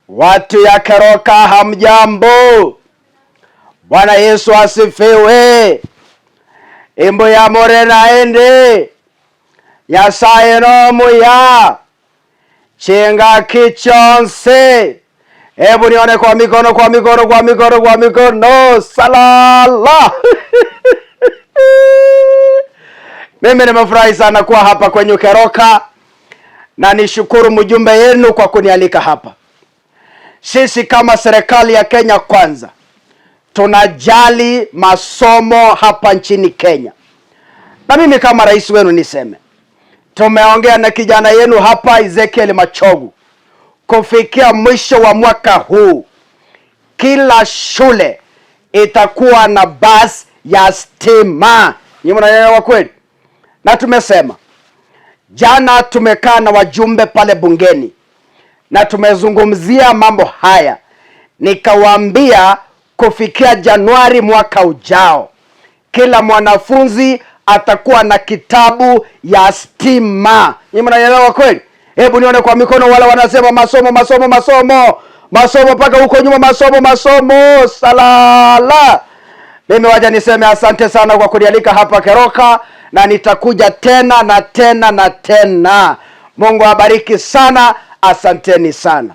Watu ya Keroka hamjambo. Bwana Yesu asifiwe. Imbo ya morena ende Nyasaye nomuya chinga kichonse. Hebu nione kwa mikono, kwa mikono, kwa mikono, kwa mikono. Salala. Mimi nimefurahi sana kuwa hapa kwenye Keroka na nishukuru mjumbe yenu kwa kunialika hapa. Sisi kama serikali ya Kenya Kwanza tunajali masomo hapa nchini Kenya, na mimi kama rais wenu niseme, tumeongea na kijana yenu hapa Ezekiel Machogu, kufikia mwisho wa mwaka huu kila shule itakuwa na basi ya stima. Nyinyi mnaelewa kweli? Na tumesema jana, tumekaa na wajumbe pale bungeni na tumezungumzia mambo haya, nikawaambia kufikia Januari mwaka ujao kila mwanafunzi atakuwa na kitabu ya stima. Nyinyi mnaelewa kweli? Hebu nione kwa mikono wale wanasema masomo, masomo, masomo, masomo mpaka huko nyuma, masomo, masomo, salala. Mimi waja niseme asante sana kwa kunialika hapa Keroka, na nitakuja tena na tena na tena. Mungu awabariki sana. Asanteni sana.